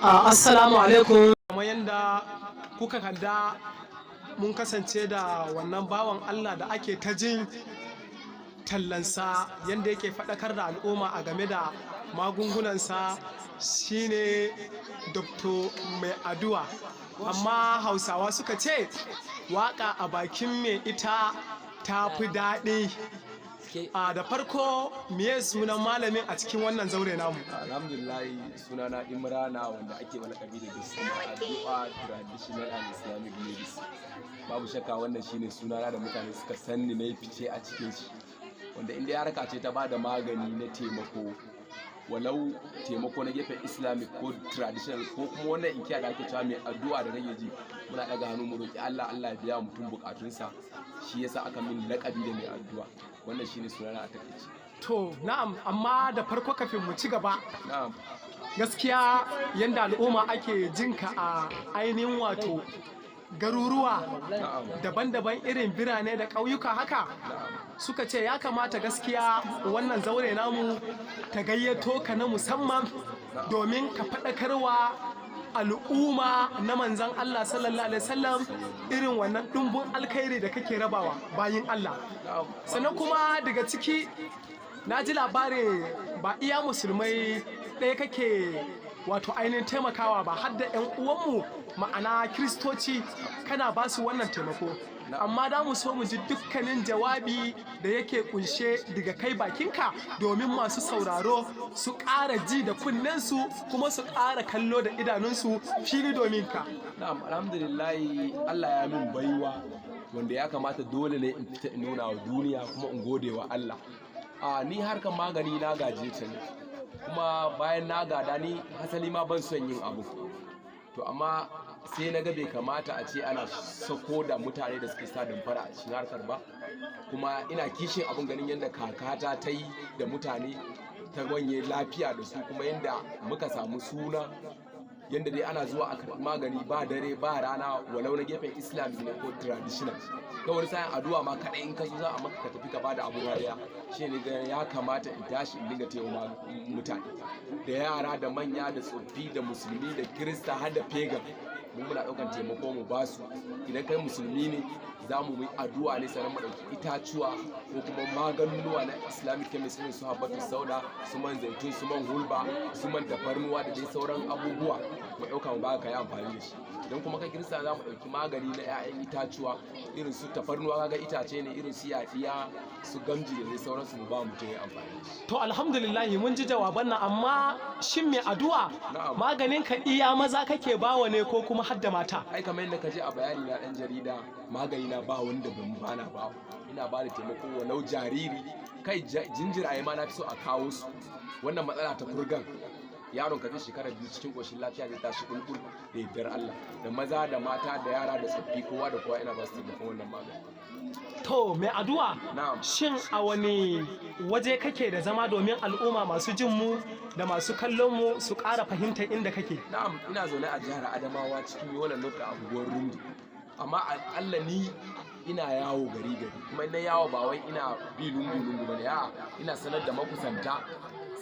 Assalamu alaikum. Kamar yadda kuka kalla, mun kasance da wannan bawan Allah da ake ta jin tallansa, yadda yake faɗakar da al'umma a game da magungunansa, shine Dr. Mai Addu'a. Amma Hausawa suka ce waka a bakin mai ita ta fi daɗi. A da farko, miye sunan malamin a cikin wannan zaure namu? Alhamdulillah, sunana Imrana, wanda ake lakabi da suna Addu'a Traditional and Islamic Medicine. Babu shakka wannan shine sunana da mutane suka sanni na yi fice a cikin shi, wanda inda ya harka ce ta bada magani na taimako, walau taimako na gefen Islamic ko traditional, ko kuma wannan inkiya da ake cewa Mai Addu'a da nake ji, muna daga hannu mu roki Allah, Allah ya biya mutum bukatunsa. Shi yasa aka min lakabi da Mai Addu'a. Wannan shine sunana a takaice. To, na'am, amma da farko kafin mu ci gaba, Na'am. gaskiya yanda al'umma ake jinka a ainihin wato garuruwa daban-daban, irin birane da ƙauyuka haka, suka ce ya kamata gaskiya wannan zaure namu ta gayyato ka na musamman domin ka faɗakarwa al'umma na Manzan Allah sallallahu alaihi wasallam irin wannan ɗumbin alkhairi da kake rabawa bayin Allah. Sannan kuma daga ciki na ji labarin ba iya musulmai ɗaya kake wato ainihin taimakawa ba, har da 'yan uwanmu, ma'ana Kiristoci, kana ba su wannan taimako. Amma da mu so mu ji dukkanin jawabi da yake kunshe daga kai bakinka, domin masu sauraro su ƙara ji da kunnensu kuma su ƙara kallo da idanunsu fili domin ka. Na'am, alhamdulillah, Allah ya min baiwa wanda ya kamata dole ne in fita in nuna wa duniya kuma in gode wa Allah. A ni harkan magani na gaje ta ne, kuma bayan na gada, ni hasali ma ban son yin abu. To amma sai na ga bai kamata a ce ana sako da mutane da suke sa damfara a cikin harkar ba, kuma ina kishin abin, ganin yadda kakata ta yi da mutane ta wanye lafiya da su, kuma yadda muka samu suna, yadda dai ana zuwa a karɓi magani ba dare ba rana, walau na gefen Islamic ne ko traditional. Ga wani sa'in addu'a ma kaɗai in ka zo za a maka, ka tafi ka bada abu rariya. Shi ne ya kamata in tashi in dinga taimaka mutane, da yara da manya da tsoffi da Musulmi da Kirista har da pagan. Mu muna ɗaukan taimako mu basu. Idan kai Musulmi ne, za mu yi addu'a ne, sannan mu ɗauki itacuwa ko kuma maganunuwa na Islamic chemist, irin su habbatu sauda, su man zaitun, su man hulba, su man tafarnuwa da dai sauran abubuwa, mu ɗauka mu baka ka yi amfani da shi. Idan kuma kai Kirista, za mu ɗauki magani na 'ya'yan itacuwa, irin su tafarnuwa, kaga itace ne, irin su yaɗiya, su gamji da dai sauransu, mu ba mutum ya amfani da shi. To, alhamdulillah, mun ji jawaban nan. Amma shin Mai Addu'a, Na'am. maganin ka iya maza kake bawa ne ko kuma har da mata? Ai kamar yadda ka je a bayani na, dan jarida, magani na ba wanda ban bana ba. Ina ba da taimako walau jariri, kai jinjiraye ma na fi so a kawo su. Wannan matsala ta kurgan yaron ka zai shekara 2 cikin koshin lafiya, zai tashi bulbul da yardar Allah. Da maza da mata da yara da tsoffi, kowa da kowa ina ba su taimakon wannan magani. To, Mai Addu'a, Na'am. shin a wani waje kake da zama, domin al'umma masu jin mu da masu kallon mu su ƙara fahimtar inda kake? Na'am, ina zaune a jihar Adamawa, cikin Yola North, a unguwar Rundi. Amma akalla ni ina yawo gari gari, kuma ina yawo ba wai ina bi lungu lungu bane, a'a, ina sanar da makusanta,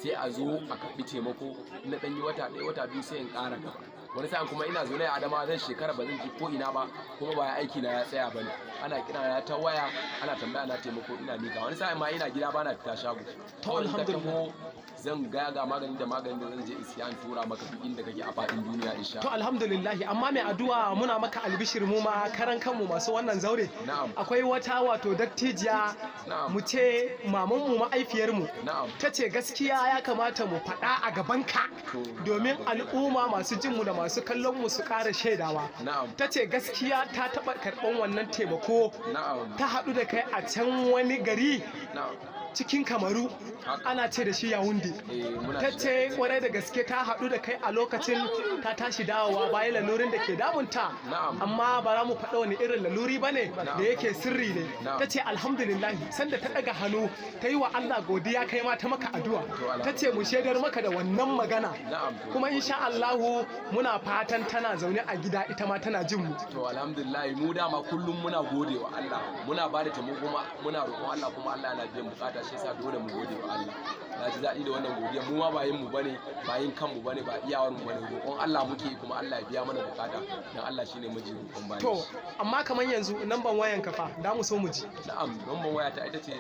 sai a zo a karɓi taimako. Ina ɗan yi wata 1, wata 2, sai in ƙara gaba. Wani sa'in kuma ina zaune a Adamawa, zan shekara ba zan ji ko ina ba, kuma ba aiki na ya tsaya bane. Ana kira na ta waya, ana tambaya na taimako, ina mika. Wani sa'in ma ina gida, bana fita shago. To, Kawai in ka alhamdulillah. taho, zan ga magani da maganin da zan je in siya in tura maka duk inda kake a faɗin duniya, insha To, alhamdulillah. Amma Mai Addu'a, muna maka albishir, mu ma karan kanmu masu wannan zaure. Na'am. Akwai wata wato dattijiya, Na'am. mu ce mamanmu, ma'aifiyarmu. Na'am. Ta ce gaskiya ya kamata mu faɗa a gabanka To. domin al'umma masu jinmu da masu kallon mu su ƙara shaidawa. Na'am. Ta ce gaskiya ta taɓa karɓan wannan taimako. Na'am. Ta haɗu da kai a can wani gari Na'am. cikin Kamaru, Haka. ana ce da shi Yawundi. Eh, muna Ta ce kwarai da gaske ta haɗu da kai a lokacin ta tashi dawowa bayan lalurin da ke damunta, Na'am. amma ba za mu faɗa wani irin laluri ba ne, da yake sirri ne. Na'am. Ta ce alhamdulillah, sanda ta ɗaga hannu ta yi wa Allah godiya, kai ma ta maka addu'a. To, Ta ce mu shaidar maka da wannan magana. Na'am. Kuma insha Allahu muna fatan tana zaune a gida, ita ma tana jin mu. To, alhamdulillah, mu dama kullum muna gode wa Allah, muna ba da taimako, kuma muna roƙon Allah, kuma Allah yana biyan bukata. Allah. Shi yasa dole mu gode wa Allah. Na ji daɗi da wannan godiya. Mu ma ba yin mu bane, ba yin kanmu bane, ba iyawar mu bane, roƙon Allah muke yi, kuma Allah ya biya mana bukata, dan Allah shine miji roƙon bayi. To, amma kamar yanzu namban wayan ka fa, da mu so mu ji. Na'am, namban waya ta ita ce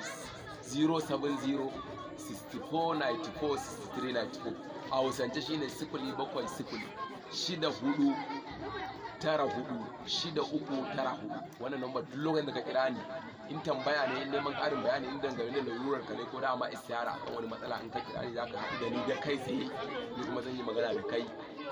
070 64 94 63 94. A hausance shine 07064946394. Wannan namba, duk lokacin da ka kira ni, in tambaya ne, in neman ƙarin bayani, in dangane da lalurar ka ne, ko dama istihara akan wani matsala, in ka kira ni zaka haɗu da ni da kai tsaye, ni kuma zan yi magana da kai,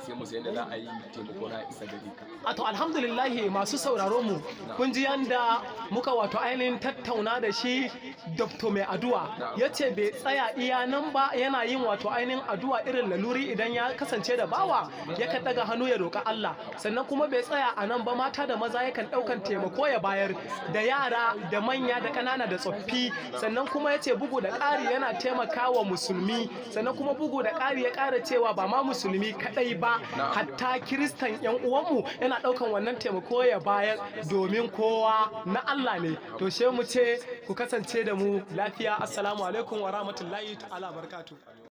sai mu san yadda za a yi taimako na isa gare ka. A to, alhamdulillahi. Masu sauraro mu, kun ji yanda muka wato ainihin tattauna da shi Dr. Mai Addu'a. Ya ce bai tsaya iya nan ba, yana yin wato ainihin addu'a irin laluri idan ya kasance da bawa, yakan daga hannu ya roƙa Allah. Sannan kuma bai tsaya a nan ba, mata da maza yakan ɗaukan taimako ya bayar, da yara da manya da ƙanana da tsoffi. Sannan kuma ya ce bugu da ƙari yana taimakawa musulmi. Sannan kuma bugu da ƙari ya ƙara cewa ba ma musulmi kaɗai ba, hatta kiristan yan uwanmu yana ɗaukan wannan taimako ya bayar, domin kowa na Allah ne. To, she mu ce ku kasance da mu lafiya. Assalamu alaikum wa rahmatullahi ta'ala barakatuh.